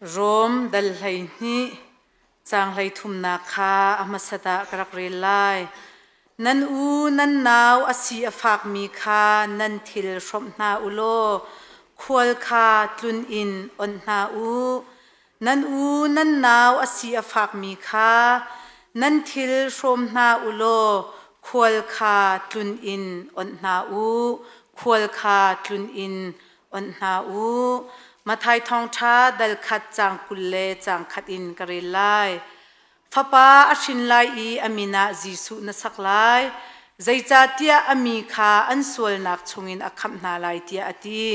Rom dal 12 caang 33nak kha a hmasat ah ka rak rel lai. Nan u nan nau a si a fakmi kha nan thil hrawmh hna u law khual kha tlun in onh hna u. Nan u nan nau a si a fakmi kha nan thil hrawm hna u law khual kha tlun in onh hna u. Khual kha tlun in onh hna u. Matthai thawngṭha dal khat caang 20 le caang khat in ka rel lai. Fapa a hrin lai i a min ah Jesuh na sak lai. Zeicahtiah a mi kha an sualnak chungin a khamh hna lai tiah a ti.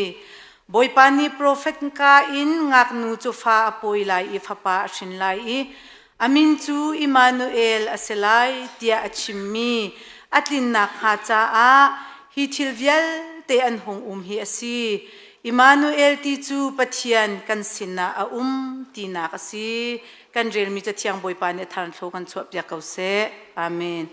Bawipa nih profet ka in ngaknu cu fa a pawi lai i fapa a hrin lai i a min cu Immanuel a si lai tiah a chimmi a tlin nakhnga caah hi thil vialte an hung um hi a si. Immanuel ti cu Pathian kan sinah a um tinak a si. Kan relmi Cathiang Bawipa nih a thar thlo kan chuahpiak ko seh. Amen.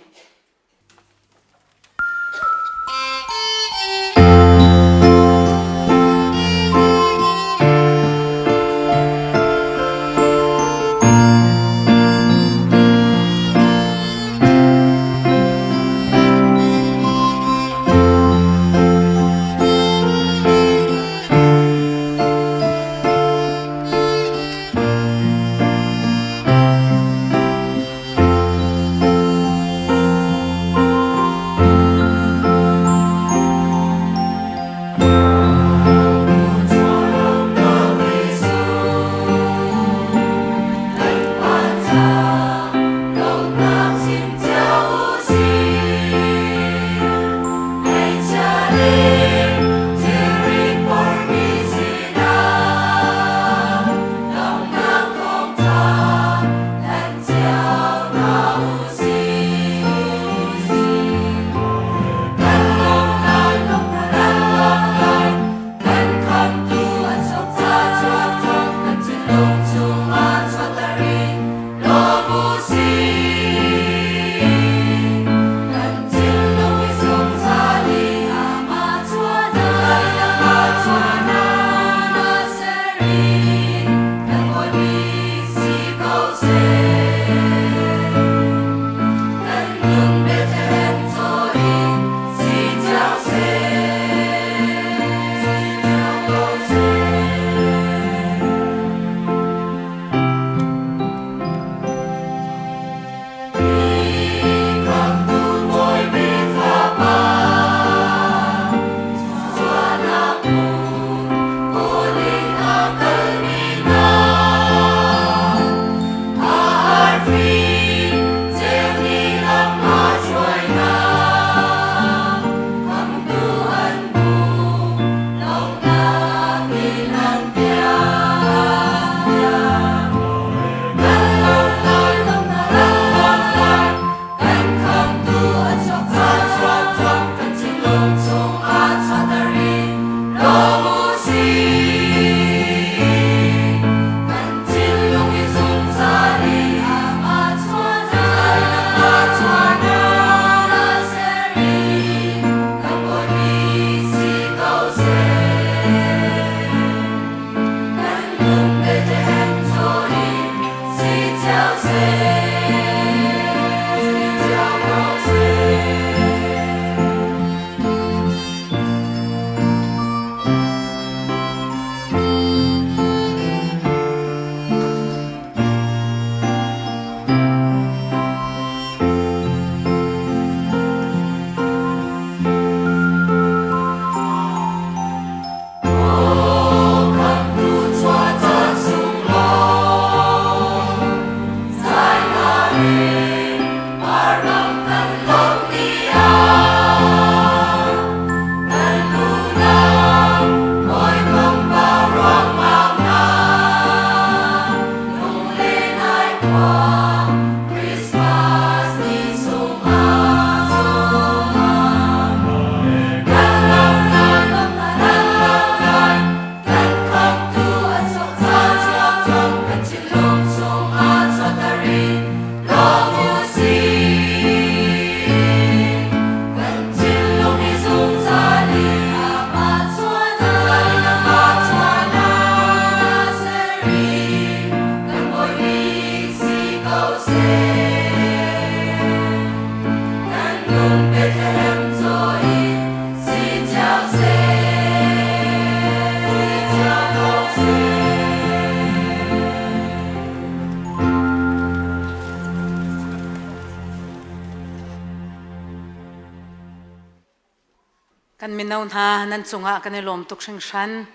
Kan mino hna nan cungah kan i lawm tuk hringhran.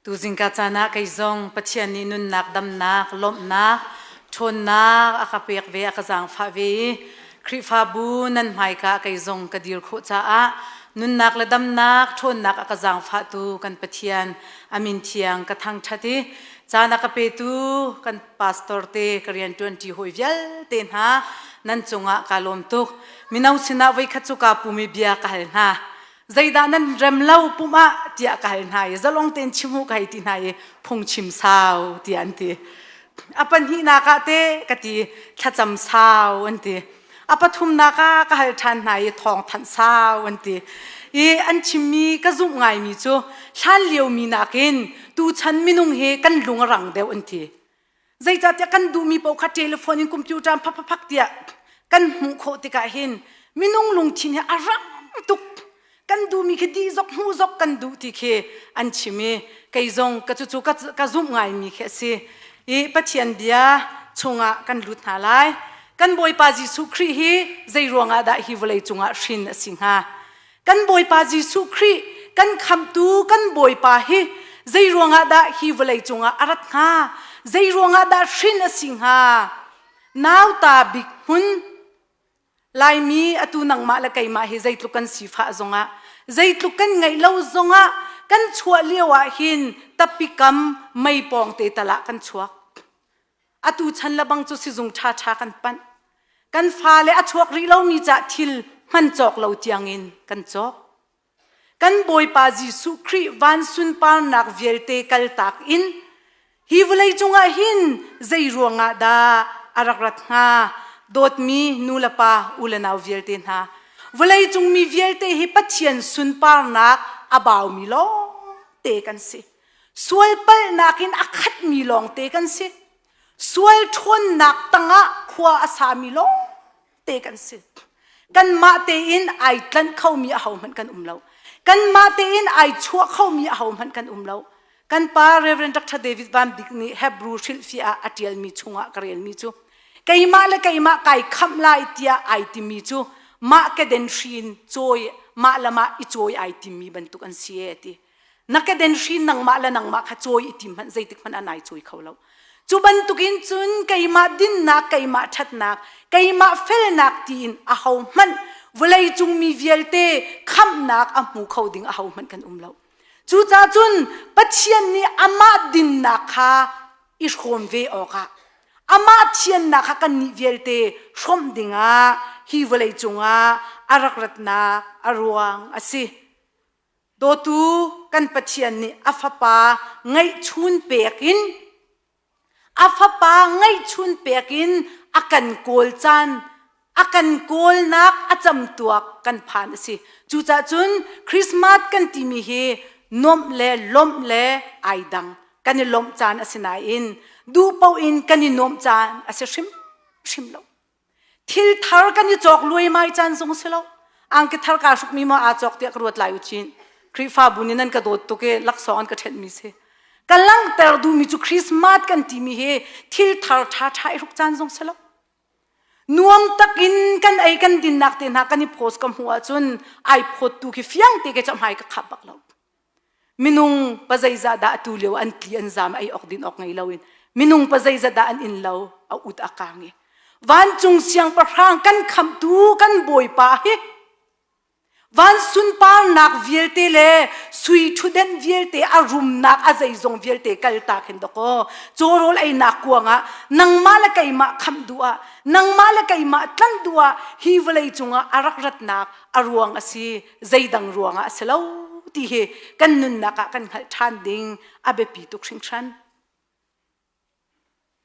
Tuzingka caan ah kei zong Pathian nih nunnak, damnak, lawmhnak, ṭhawnnak a ka pek ve, a ka zaangfah ve i Khrihfabu nan hmaika kei zong ka dir khawh caah nunnak le damnak, ṭhawnnak a ka zaangfahtu kan Pathian a min thiang ka thangṭhat i caan a ka petu kan pastor te ka rianṭuanṭi hawi vialte hna nan cungah kaa lawm tuk. Mino sinah voikhat cu kaa pum i bia ka hal hna. Zeidah nan rem lo pumh ah tiah ka hal hna i zalong tein chim u ka hei ti hna i phungchim sau tiah an ti. A pahnihnak ah te ka ti thlacam sau an ti. A pathumnak ah ka hal ṭhan hna i thawng thanh sau an ti. I an chimmi ka zumh ngaimi cu hlan liomi nakin tuchan minung hi kan lung a rang deuh an ti. Zeicahtiah kan duhmi paoh kha telephone in computer in phak tiah kan hmuh khawh tikah hin minung lungthin hi a rang tuk. Kan duhmi khi dih zok hmuh zok kan duh ti khi an chim i kei zong ka cucu ka, ka zumh ngaimi khi a si. I Pathian bia chungah kan lut hna lai. Kan Bawipa Jesuh Khrih hi zei ruangah dah hi vawlei cungah hrin a si hnga? Kan Bawipa Jesuh Khrih kan khamhtu kan Bawipa hi zei ruangah dah hi vawlei cungah a rat hnga? Zei ruangah dah hrin a si hnga? Nauta bik hmun Laimi atu nangmah le keimah hi zeitluk kan sifah zongah zeitluk kan ngeih lo zongah kan chuah lio ah hin tappi kam mei pawng te tal ah kan chuak. Atu chan le bang cu sizung ṭhaṭha kan panh. Kan fale a chuak rih lomi cah thil hman cawk lo tiangin kan cawk. Kan Bawipa Jesuh Khrih van sunparnak vialte kaltak in hi vawlei cungah hin zei ruangah dah a rak rat hnga? Dawtmi nu le pa, u le nau vialte hna, vawlei cung mi vialte hi Pathian sunparnak a baumi lawngte kan si. Sual palhnak in a khatmi lawngte kan si. Sual ṭhawnnak tangah khua a sami lawng te kan si. Kanmah tein ai tlanh khomi ahohmanh kan um lo. Kanmah tein ai chuah khomi ahohmanh kan um lo. Kan pa Reverend Dr. David Van Bik nih Hebrew hrilhfiah ah a ṭialmi chungah ka relmi cu keimah le keimah kai khamh lai tiah ai timi cu mah keden hri in cawi mah le mah i cawi ai timmi bantuk an si e ti. Na keden hri nangmah le nangmah kha cawi i tim hmanh zeitik hmanh an ai cawi kho lo. Cu bantukin cun keimah dinnak, keimah ṭhatnak, keimah felnak tiin ahohmanh vawleicung mi vialte khamhnak a hmu kho ding ahohmanh kan um lo. Cucaah cun Pathian nih amah dinnak kha i hrawm ve awkah amah thiannak kha kannih vialte hrawmh dingah hi vawlei cungah a rak ratnak a ruang a si. Dawtu kan Pathian nih a fapa ngeihchun pek in a fapa ngeihchun pek in a kan kawl caan a kan kawlnak a camtuak kan phan a si. Cucaah cun Christmas kan timi hi nuamh le lawmh le ai dang. Kan i lawmh caan a si nain duh paoh in kan i nuamh caan a si hrimhrim lo. Thil thar kan i cawk luaimai caan zong si lo. Angki thar kaa hrukmi maw aa cawk tiah ka ruat lai u chin. Khrihfabu nih nan ka dawt tuk i laksawng an ka ṭhenhmi si. Ka langhter duhmi cu Christmas kan timi hi thil thar ṭhaṭha i hruk caan zong si lo. Nuam takin kan ei kan dinnak te hna kan i post ka hmuh ahcun ai phawttu khi fiang te ke cu hmai ka khap bak lo. Minung pazeizah dah atu lio an tli an zam ei awk din awk ngei loin minung pazeizah dah an inn lo a ut a kang i vancung siangpahrang kan khamhtu kan bawipa hi van sunparnak vialte le sui ṭhutdenh vialte a rumnak a zeizong vialte kaltak hin dakaw cawrawl einak kuangah nangmah le keimah khamh duh ah nangmah le keimah tlanh duh ah hi vawlei cungah a rak ratnak a ruang a si zeidang ruangah a si lo ti hi kan nunnak ah kan hngalh ṭhan ding a biapi tuk hringhran.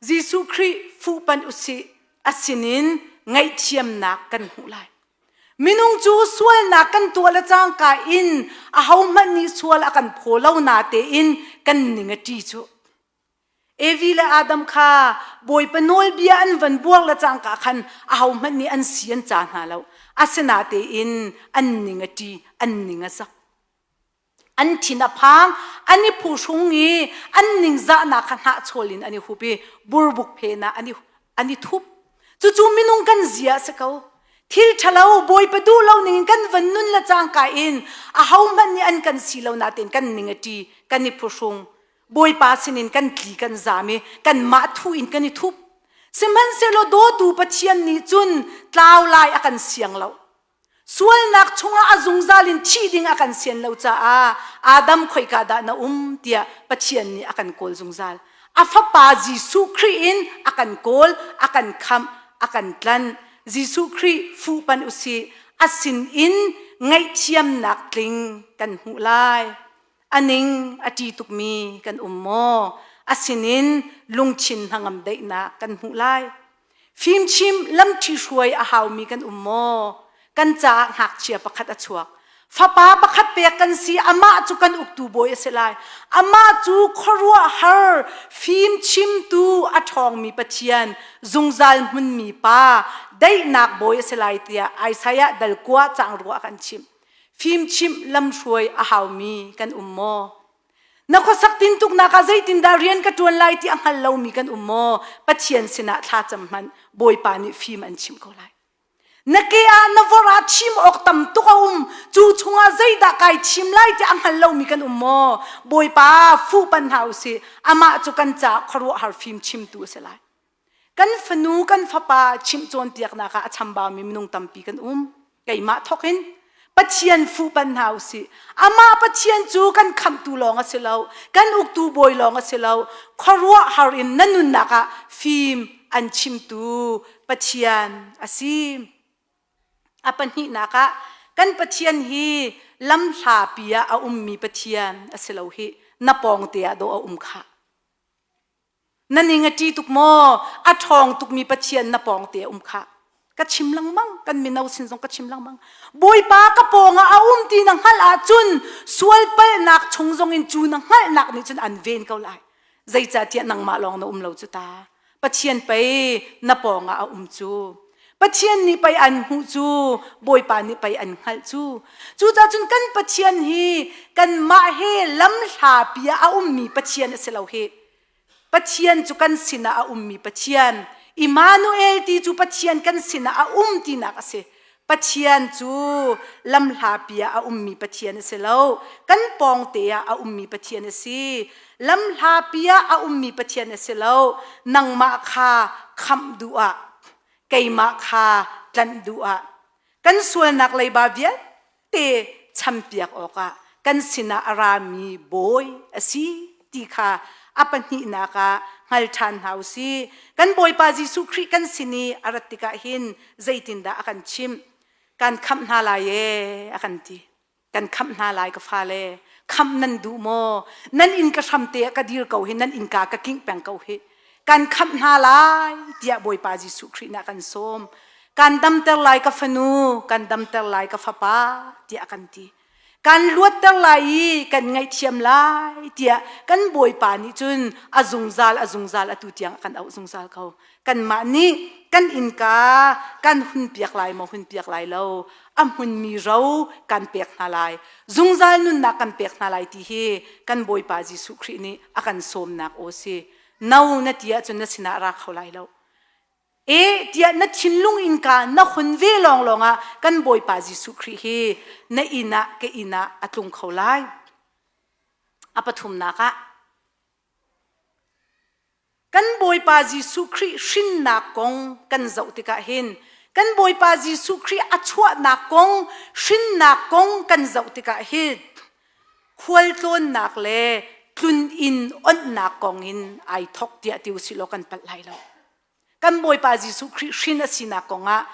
Jesuh Khrih fuhpanh usih a sinin ngaihthiamnak kan hmuh lai. Minung cu sualnak kan tuah le cangka in ahohmanh nih sual a kan phaw lo na tein kan ning a ṭi cu. Evi le Adam kha Bawipa nawlbia an van buar le cangka khan ahohmanh nih an si an ca hna lo. Asinatein an ning a ṭi, an ning a zak. An thin a phang, an i phuhrung i an ningzahnak kha hnahchawl in an i hup i burbuk phen ah an i, an i thup. Cucu minung kan zia a si ko. Thil ṭhalo Bawipa duh lo ning in kan van nun le cangka in ahohmanh nih an kan si lo nain kan ning a ṭi, kan i phuhrung. Bawipa sinin kan tli kan zam i kanmah thu in kan i thup. Sihmanhsehlaw dawtu Pathian nih cun tlau lai a kan siang lo. Sualnak chungah a zungzal in thih ding a kan sian lo caah Adam khoika dah na um tiah Pathian nih a kan kawl zungzal. A fapa Jesuh Khrih in a kan kawl, a kan khamh, a kan tlanh. Jesuh Khrih fuhpanh usih. A sin in ngaihthiamnak tling kan hmuh lai. A ning a ṭi tukmi kan um maw? A sinin lungthin hnangam daihnak kan hmuh lai. Fimchim lamṭhihruai a haumi kan um maw? Kan caah ngakchia pakhat a chuak. Fapa pakhat pek kan si, amah cu kan uktu bawi a si lai. Amah cu khuaruahhar fimchimtu a ṭhawngmi Pathian, zungzal hmunmi Pa, daihnak bawi a si lai tiah Isaiah dal kua cang rua a kan chimh. Fimchimh lamhruai a haumi kan um maw? Na khuasak tintuknak ah zeitindah rian ka ṭuan lai ti a hngal lomi kan um maw? Pathian sinah thlacam hmanh Bawipa nih fim an chimh ko lai. Na ke ah na vor ah thim awk tam tuk a um. Cu chungah zeidah kai thim lai ti a hngal lomi kan um maw? Bawipa fuh pan hna usih. Amah cu kan caah khuaruahhar fim chimtu a si lai. Kan fanu kan fapa chimh cawnpiaknak ah a chambaumi minung tampi kan um. Keimah thawk in Pathian fuhpan hna usih. Amah Pathian cu kan khamhtu lawng a si lo, kan uktu bawi lawng a si lo. Khuaruahhar in na nunnak ah fim an chimtu Pathian a si. A pahnihnak ah kan Pathian hi lamhlapi ah a ummi Pathian a si lo hi na pawngte ah dawh a um khah. Na ning a ṭi tuk maw? A ṭhawng tukmi Pathian na pawngte a um khah. Ka chim lengmang, kan mino sin zong ka chim lengmang. Bawipa ka pawngah a um ti na hngalh ahcun sual palhnak chung zongin cu na hngalhnak nih cun an ven ko lai. Zeicahtiah nangmah lawng na um lo cu ta. Pathian pei na pawngah a um cu. Pathian nih pei an hmuh cu, Bawipa nih pei an hngalh cu. Cucaah cun kan Pathian hi kanmah he lamhlapi ah a ummi Pathian a si lo hi. Pathian cu kan sinah a ummi Pathian. Immanuel ti cu Pathian kan sinah a um tinak a si. Pathian cu lamhlapi ah a ummi Pathian a si lo. Kan pawngte ah a ummi Pathian a si. Lamhlapi ah a ummi Pathian a si lo. Nangmah kha khamh duh ah, keimah kha tlanh duh ah, kan sualnak leiba vialte champiak awkah kan sinah a rami bawi a si ti kha a pahnihnak ah hngal ṭhan hna u sih. Kan Bawipa Jesuh Khrih kan sin i a rat tikah hin zeitindah a kan chimh? Kan khamh hna lai ee a kan ti. Kan khamh hna lai ka fale. Khamh nan duh maw? Nan inn ka hramte ah ka dir ko hi, nan innka ka kingh peng ko hi. Kan khamh hna lai tiah Bawipa Jesuh Khrih nih a kan sawm. Kan damter lai ka fanu, kan damter lai ka fapa tiah a kan ti. Kan luatter lai i kan ngaihthiam lai tiah kan Bawipa nih cun a zungzal a zungzal atu tiang a kan auh zungzal ko. Kanmah nih kan innka kan hunpiak lai maw hunpiak lai lo a hmunmi ro kan pek hna lai zungzal nunnak kan pek hna lai ti hi kan Bawipa Jesuh Khrih nih a kan sawmnak aw si no na ti ahcun na sinah a ra kho lai lo e tiah na thinlung innka na hun ve lawnglawng ah kan Bawipa Jesuh Khrih hi na inn ah ka inn ah a tlung kho lai a pathumnak ah Kan Bawipa Jesuh Khrih hrinnak kong kan zoh tikah hin kan Bawipa Jesuh Khrih a chuahnak kong, hrinnak kong kan zoh tikah hin khualtlawnnak le tlun-inn onhnak kong in ai thok tiah ti usih law kan palh lai lo. Kan Bawipa Jesuh Khrih hrin a sinak kong ah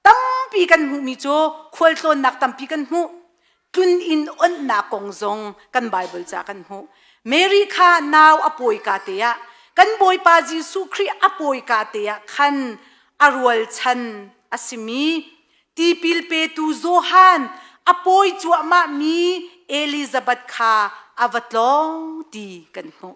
tampi kan hmuhmi cu khualtlawnnak tampi kan hmuh. Tlun-inn onhnak kong zong kan Baibal ca kan hmuh. Mary kha nau a pawika te ah kan Bawipa Jesuh Khrih a pawika te ah khan a rualchan a simi tipil petu Johan a pawi cuahmahmi Elizabeth kha a va tlawng ti kan hmuh.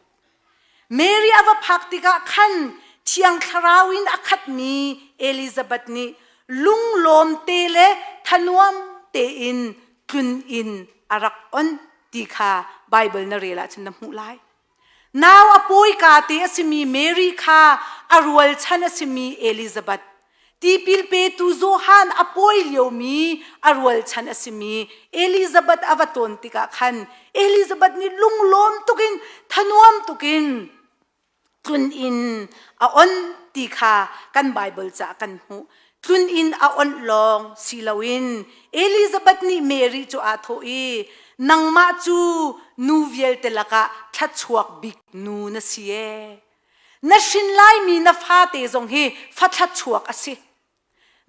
Mary a va phak tikah khan Thiang Thlarau in a khatmi Elizabeth nih lunglawm te le thanuam tein tlun in a rak on ti kha Baibal na rel ahcun na hmuh lai. Nau a pawika te a simi Mary kha a rualchan a simi Elizabeth. Tipil petu Johan a pawi liomi a rualchan a simi Elizabeth a va tlawn tikah khan Elizabeth nih lunglawm tukin thanuam tukin tlun in a on ti kha kan Bible ca kan hmuh. Tlun in a onh lawng si loin Elizabeth nih Mary cu aa thawh i nangmah cu nu vialte lakah thluachuak bik nu na si ee. Na hrin laimi na fate zong hi fa thluachuak a si.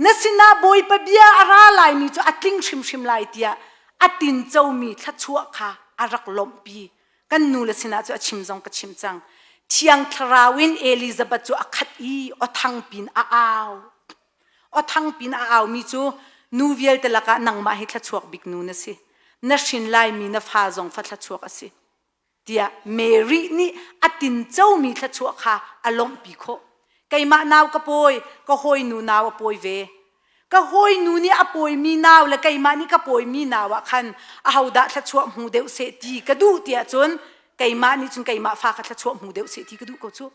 Na sinah Bawipa bia a ra laimi cu a tling hrimhrim lai tiah a tincomi thluachuah kha a rak lawmhpi. Kan nu le sinah cu a chim zong ka chim cang. Thiang Thlarau in Elizabeth cu a khat i aw thang pin a au. Aw thang pin a aumi cu nu vialte lakah nangmah hi thluachuak bik nu na si. Na hrin laimi na fa zong fa thluachuak a si. tiah Mary nih a tincomi thluachuah kha a lawmhpi khawh. Keimah nau ka pawi, ka hawinu nau a pawi ve. Ka hawinu nih a pawimi nau le keimah nih ka pawimi nau ah khan ahodah thluachuah hmu deuh seh ti ka duh tiah cun keimah nih cun keimah fa kha thluachuah hmu deuh seh ti ka duh ko cu.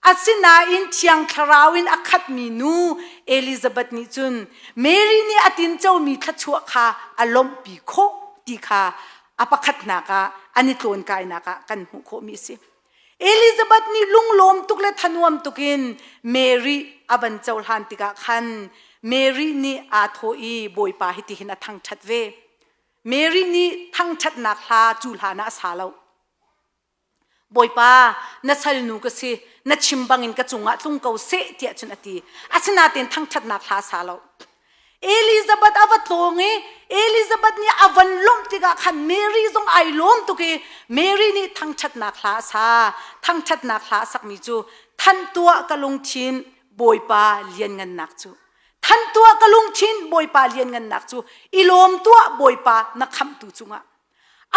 Asinain Thiang Thlarau in a khatmi nu Elizabeth nih cun Mary nih a tincomi thluachuah kha a lawmhpi khawh ti kha a pakhatnak ah an i tlawnkainak ah kan hmuh khawhmi a si. Elizabeth nih lunglawm tuk le thanuam tuk in Mary a van cohlan tikah khan Mary nih aa thawh i Bawipa hitihin a thangṭhat ve. Mary nih thangṭhatnak hla cu hlan ah a sa lo. Bawipa, na salnu ka si, na chim bangin ka cungah tlung ko seh tiah cun a ti. Asinain thangṭhatnak hla sa lo. Elizabeth a va tlawng i Elizabeth nih a van lawmh tikah khan Mary zong ai lawm tuk i Mary nih thangṭhatnak hla a sa. Thangṭhatnak hla a sakmi cu Thanh tuah ka lungthin Bawipa lianngannak cu. Thanh tuah ka lungthin Bawipa lianngannak cu. I lawm tuah Bawipa na khamhtu cungah.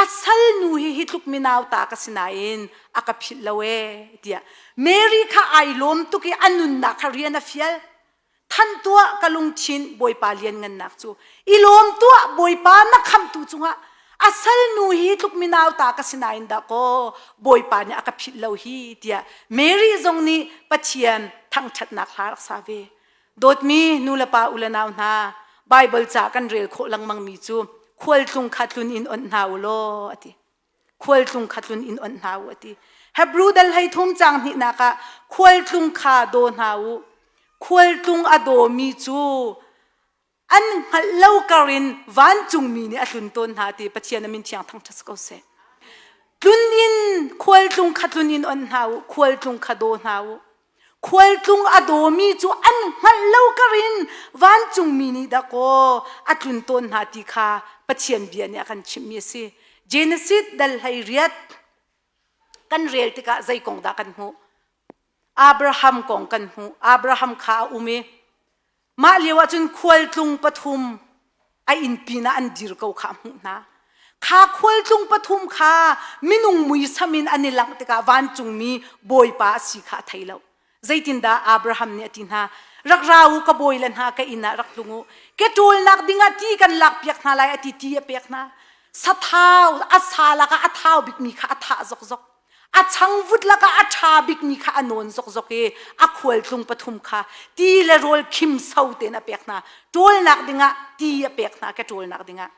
A salnu hi hi tluk minau ta ka si nain a ka philh lo ee tiah Mary kha ai lawm tuk i a nunnak kha rian a fial. Than tuah ka lungthin Bawipa lianngannak cu i lawm tuah Bawipa na khamhtu cungah a salnu hi tluk minau ta ka si nain dah kaw Bawipa nih a ka philh lo hi tiah Mary zong nih Pathian thangṭhatnak hla rak sa ve. Dawtmi nulepa u le nau hna, Baibal ca kan rel khawh lengmangmi cu khualtlung kha tlun in onh hna u law a ti. Khualtlung kha tlun in onh hna u a ti. Hebrew dal hlei thum caang hnihnak ah khualtlung kha daw hna u. Khualtlung a dawmi cu an hngalh lo kar in vancungmi nih a tlun tawn hna ti Pathian a min thiang thangṭhat ko seh. Tlun in khualtlung kha tlun in onh hna u, khualtlung kha daw hna u. Khualtlung a dawmi cu an hngalh lo karin vancungmi nih dakaw a tlun tawn hna ti kha Pathian bia nih a kan chimhmi a si. Genesis dal hlei riat kan rel tikah zei kong dah kan hmuh? Abraham kong kan hmuh. Abraham kha a um i Mah lio ahcun khualtlung pathum a inn pinah an dir ko kha a hmuh hna. Kha khualtlung pathum kha minung muisam in an i langh tikah vancungmi bawipa a si kha a thei lo. Zeitindah Abraham nih a ti hna? Rak ra u ka bawi le hna ka inn ah rak tlung u. Ke ṭawlnak dingah ti kan lakpiak hna lai a ti ti a pek hna. Sathau a sa lakah a thau bikmi kha a thah zokzok. A changvut lakah a ṭha bikmi kha a nawn zokzok i a khualtlung pathum kha ti le rawl khim so tein a pek hna. Ṭawlnak dingah ti a pek hna, ke ṭawlnak dingah.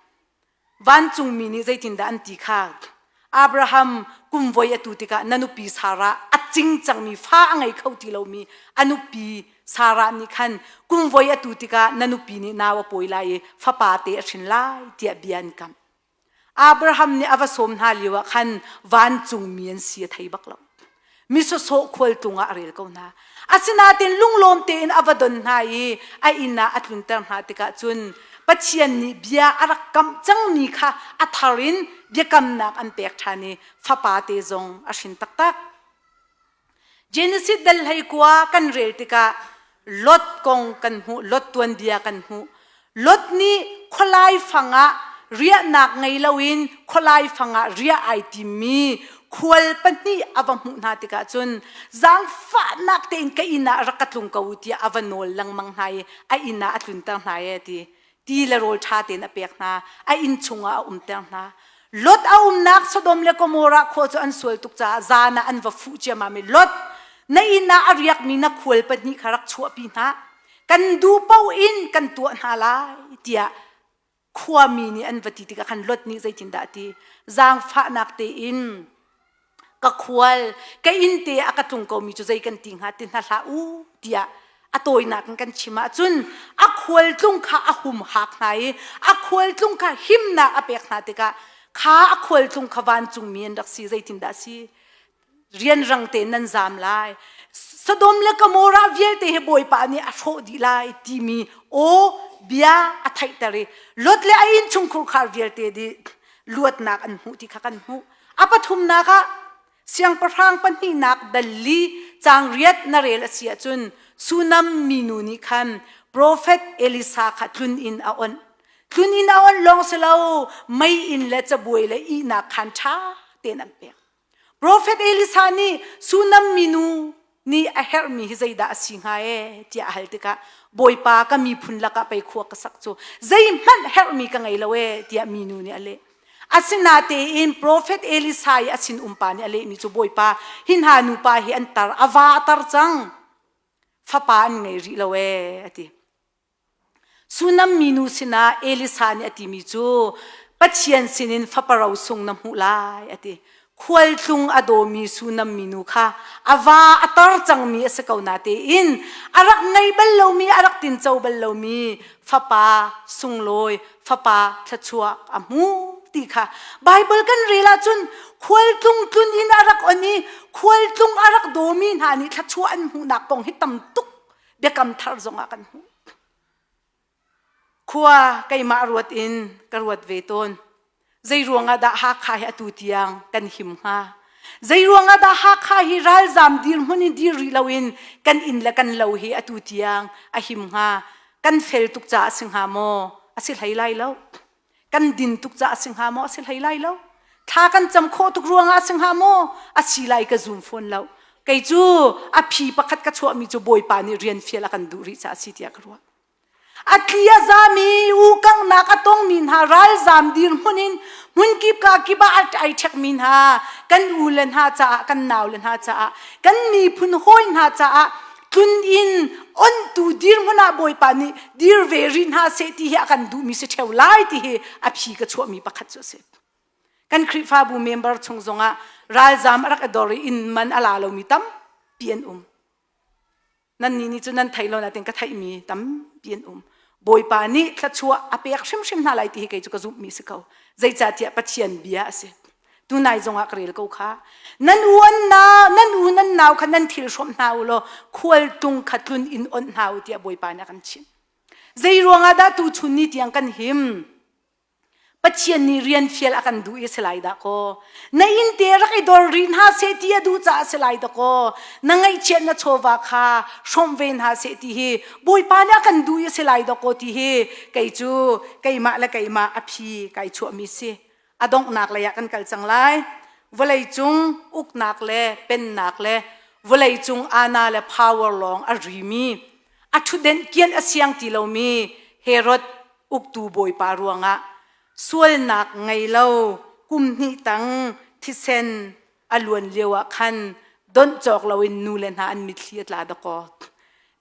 Vancungmi nih zeitindah an ti kha? Abraham kum voi a tu tikah na nupi Sarah a cing cangmi fa a ngei kho ti lomi a nupi Sarah nih khan kum voi a tu tikah na nupi nih nau a pawi lai i fapa te a hrin lai tiah bia an kamh. Abraham nih a va sawm hna lio ah khan vancungmi an si a thei bak lo. Mi sawsawh khualtlung ah a rel ko hna. Asinain lunglawm tein a va don hna i a inn ah a tlunter hna tikah cun Pathian nih bia a rak kamh cangmi kha a thar in biakamnak an pek ṭhan i fapa te zong a hrin taktak. Genesis dal hlei kua kan rel tikah Lot kong kan hmuh, Lot tuanbia kan hmuh. Lot nih khualai fang ah riahnak ngei loin khualai fang ah riah ai timmi khual pahnih a va hmuh hna tikah cun zaangfahnak tein ka inn ah rak ka tlung ko u tiah a va nawl lengmang hna i a inn ah a tlunter hna e ti. Ti le rawl ṭha tein a pek hna, a inn chungah a umter hna. Lot a umnak Sodom le Gomorrah khua cu an sual tuk caah zan ah an va fuh ciammam i Lot, na inn ah a riakmi na khual pahnih kha rak chuahpi hna. Kan duh paoh in kan tuah hna lai tiah khuami nih an va ti tikah khan Lot nih zeitindah a ti? Zaangfahnak tein ka khual ka inn te ah ka tlung komi cu zei kan ti hnga ti hna hlah u tiah a tawinak in kan chim ahcun a khualtlung kha a humhak hna i a khualtlung kha himnak a pek hna tikah kha a khualtlung kha vancungmi an rak si zeitindah a si rianrang tein nan zaam lai Sodom le Gomorrah vialte hi Bawipa nih a hrawh dih lai timi aw bia a theihter i Lot le a innchungkhur khar vialte dih luatnak an hmuh ti kha kan hmuh a pathumnak ah siangpahrang pahnihnak dal li caang riat na rel a si ahcun Sunam minu nih khan profet Elisa kha tlun in a onh tlun in a onh lawng si lo mei inn le cabuai le ihnak khan ṭha tein an pek Profet Elisa nih Sunam minu nih a herhmi hi zeidah a si hnga ee tiah a hal tikah Bawipa ka miphun lakah pei khua ka sak cu zeihmanh herhmi ka ngei lo ee tiah minu nih a leh. Asinatein profet Elisa i a sin umpa nih a lehmi cu Bawipa hi hna nupa hi an tar a va a tar cang fapa an ngei rih lo ee a ti. Sunam minu sinah Elisa nih a timi cu Pathian sinin fapa rosung na hmuh lai a ti. Khualtlung a dawmi Sunam minu kha a va a tar cangmi a si ko natein a rak ngei bal lomi a rak tinco bal lomi fapa sunglawi fapa thluachuah a hmu ti kha Baibal kan rel ahcun khualtlung tlun in a rak on i khualtlung a rak dawmi hna nih thluachuah an hmuhnak kong hi tam tuk biakam thar zongah kan hmuh. Khua keimah ruat in ka ruat ve tawn. Zei ruangah dah Hakha hi atu tiang kan him hnga? Zei ruangah dah Hakha hi ralzam dirhmun in dir rih loin kan inn le kan lo hi atu tiang a him hnga? Kan fel tuk caah a si hnga maw? A si hlei lai lo. Kan din tuk caah a si hnga maw? A si hlei lai lo. Thla kan cam khawh tuk ruangah a si hnga maw? A si lai ka zum fawn lo. Kei cu a phi pakhat ka chuahmi cu Bawipa nih rian fial a kan duh rih caah a si tiah ka ruah. A tli a zami ukanghnak a tongmi hna ralzam dirhmun in hmunkip ka kip ah ai ṭhekmi hna kan u le hna caah kan nau le hna caah kan miphun hawi hna caah tlun in ontu dirhmun ah Bawipa nih dir ve rih hna seh ti hi a kan duhmi si ṭheo lai ti hi a phi ka chuahmi pakhat cu a si. Kan Khrihfabu member chung zongah ralzam a rak i dor i inn man a la lomi tampi an um. Nannih nih cun nan theih lo nain ka theihmi tampi an um. Bawipa nih thluachuah a pek hrimhrim hna lai ti hi kei cu ka zumhmi si ko. Zeicahtiah Pathian bia a si. Tunai zongah ka rel ko kha. Nan u an nau, nan u nan nau kha nan thil hrawmh hna u law khualtlung kha tlun in onh hna u tiah Bawipa nih a kan chimh. Zei ruangah dah tuchun ni tiang kan him? Pathian nih rian fial a kan duh i a si lai dah kaw. Na inn te rak i dor rih hna seh ti a duh caah a si lai dah kaw. Na ngaihchiat na chawva kha hrawmh ve hna seh ti hi Bawipa nih a kan duh i a si lai dah kaw ti hi kei cu keimah le keimah a phi kai chuahmi si. A donghnak lei ah kan kal cang lai. Vawleicung uknak le pennak le vawleicung ana le power lawng a rimi a ṭhutdenh kian a siang ti lomi Herod uktu bawipa ruangah sualnak ngei lo kum hnih tang thisen a luan lio ah khan donh cawk loin nu le hna an mitthli a tla dakaw.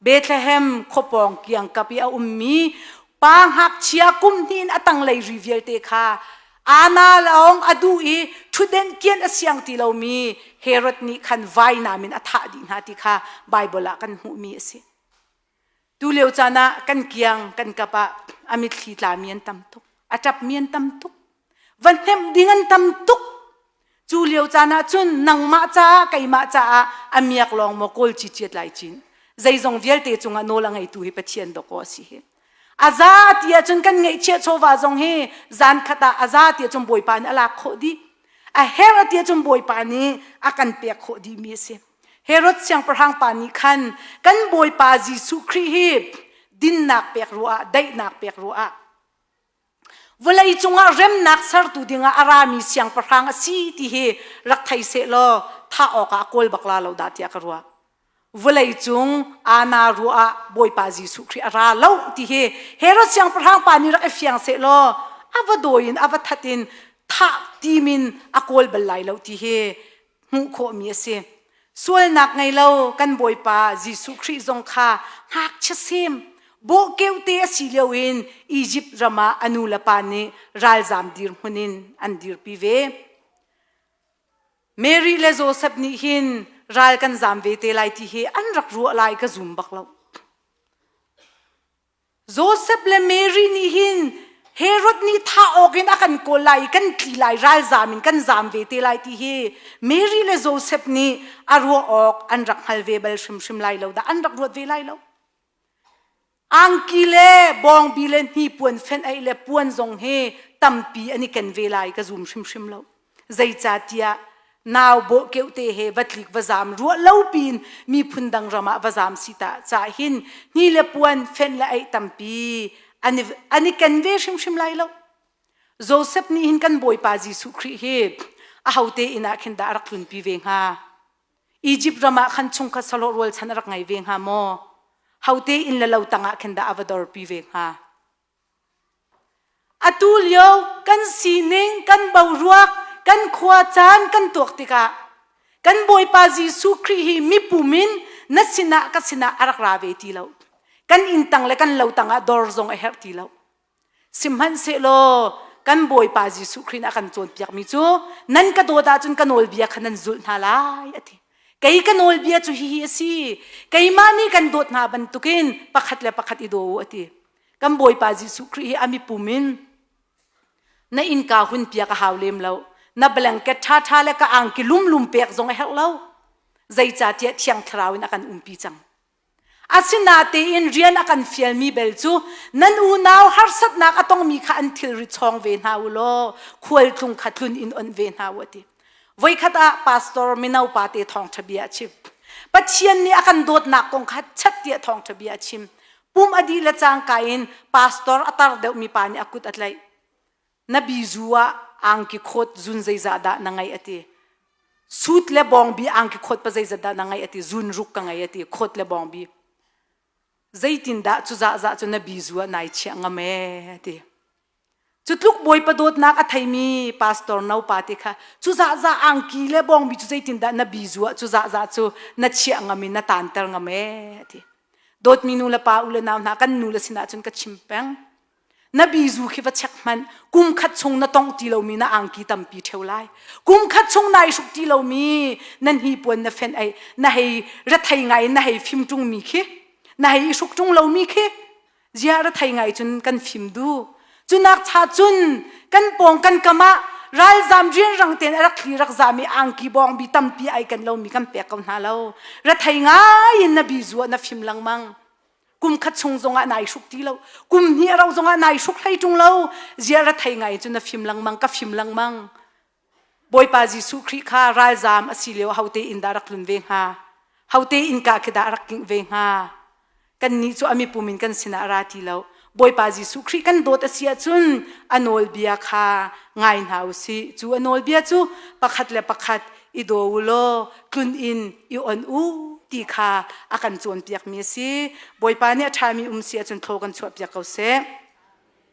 Bethlehem khuapawng kiangkap i a ummi pa ngakchia kum hnih in a tanglei ri vialte kha ana lawng a duh i ṭhutdenh kian a siang ti lomi Herod nih khan vainam in a thah dih hna ti kha Baibal ah kan hmuhmi a si. Tulio caan ah kan kiang kan kap ah a mitthli tlami an tam tuk. A ṭapmi an tam tuk. Va hnemh ding an tam tuk. Cu lio caan ah cun nangmah caah keimah caah a miak lawng maw kawl ciciat lai cin. Zeizong vialte cungah nawl a ngeitu hi Pathian dawkaw a si hi. A za ti ahcun kan ngeihchiah chawva zong hi zan khat ah a za ti ahcun Bawipa nih a lak khawh dih. A herh a ti ahcun Bawipa nih a kan pek khawh dihmi a si. Herod siangpahrang pa nih khan kan Bawipa Jesuh Khrih hi dinnak pek ruah ah daihnak pek ruah ah vawlei cungah remnak sertu dingah a rami siangpahrang a si ti hi rak thei seh law thah awkah a kawl bak la lo dah tiah ka ruah. Vawlei cung ana ruah ah Bawipa Jesuh Khrih a ra lo ti hi Herod siangpahrang pa nih rak i fiang seh law a va dawi in a va that in thah timin a kawl bal lai lo ti hi hmuh khawhmi a si. Sualnak ngei lo kan Bawipa Jesuh Khrih zong kha ngakchia sem. Bawhkeuh te a si lio in Egypt ram ah a nu le pa nih ralzam dirhmun in an dirpi ve. Mary le Joseph nih hin ral kan zam ve te lai ti hi an rak ruah lai ka zum bak lo. Joseph le Mary nih hin Herod nih thah awk in a kan kawl lai i kan tli lai ralzam in kan zam ve te lai ti hi Mary le Joseph nih a ruah awk an rak hngal ve bal hrimhrim lai lo dah an rak ruat ve lai lo. Angki le bawngbi le hnipuan fenh aih le puan zong hi tampi an i ken ve lai ka zum hrimhrim lo. Zeicahtiah nau bawhkeuh te he va tlik va zaam ruah lo piin miphun dang ram ah va zaam si ta cah hin hni le puan fenh le aih tampi an i, an i ken ve hrimhrim lai lo. Joseph nih hin kan Bawipa Jesuh Khrih hi ahote inn ah khin dah a rak tlunpi ve hnga? Egypt ram ah khan chungkhat sahlawh rualchan a rak ngei ve hnga maw? Hote inn le lo tangah khin dah a va dorpi ve hnga? Atu lio kan sining, kan boruak, kan khua caan kan tuak tikah kan Bawipa Jesuh Khrih hi mipum in na sinah ka sinah a rak ra ve ti lo. Kan inn tang le kan lo tangah dor zong a herh ti lo. Sihmanhsehlaw kan Bawipa Jesuh Khrih nih a kan cawnpiakmi cu nan ka dawt ahcun ka nawlbia kha nan zulh hna lai a ti. Kei ka nawlbia cu hihi a si. Keimah nih kan dawt hna bantukin pakhat le pakhat i daw u a ti. Kan Bawipa Jesuh Khrih hi a mipum in na innka hun piak a hau lem lo. Na blanket ṭhaṭha le ka angki lumlum pek zong a herh lo. Zeicahtiah Thiang Thlarau in a kan umpi cang. Asinatein rian a kan fialmi bel cu nan unau harsatnak a tongmi kha an thilri chawng ve hna u law khualtlung kha tlun in onh ve hna u a ti. Voikhat ah pastor mino pa te thawngṭha bia a chim. Pathian nih a kan dawtnak kong kha chat tiah thawngṭha bia a chim. Pum a dih le cangka in pastor a tar deuhmi pa nih a kut a tlaih. Na bizu ah angki khawt zun zeizah dah na ngeih a ti. Sut le bawngbi angki khawt pa zeizat dah na ngeih a ti. Zun ruk ka ngei a ti. Khawt le bawngbi. Zeitindah cu zah zah cu na bizu ah nai chiah ngam ee a ti. Cu tluk Bawipa dawtnak a theimi pastor no pa te kha cu zahzah angki le bawngbi cu zeitindah na bizu ah cu zahzah cu na chiah ngam in na taanter ngam ee ti. Dawtmi nu le pa u le nau hna kan nu le sinah cun ka chim peng. Na bizu khi va check hmanh kum khat chung na tongh ti lomi na angki tampi ṭheu lai. Kum khat chung nai hruk ti lomi nan hnipuan na fenh ei na hei rethei ngai in na hei fim ṭungmi khi na hei i hruk ṭung lomi khi Ziah rethei ngai cun kan fim duh. Cunak cha cun kan pawng kan kam ah ralzam rianrang tein a rak thli rak zam i angki bawngbi tampi ai kan lomi kan pek ko hna lo. Rethei ngai in na bizu ah na fim lengmang. Kum khat chung zongah nai hruk ti lo. Kum hnih a rauh zongah nai hruk hlei ṭung lo. Ziah rethei ngai cun na fim lengmang ka fim lengmang. Bawipa Jesuh Khrih kha ralzam a si lio hote inn dah rak tlun ve hnga? Hote innka khi dah rak kingh ve hnga? Kannih cu a mipum in kan sinah a ra ti lo. Bawipa Jesuh Khrih kan dawt a si ahcun a nawlbia kha ngai hna u sih. Cu a nawlbia cu pakhat le pakhat i daw u law tlun in i on u ti kha a kan cawnpiakmi a si. Bawipa nih a ṭhami um si ahcun thlaw kan chuahpiak ko seh.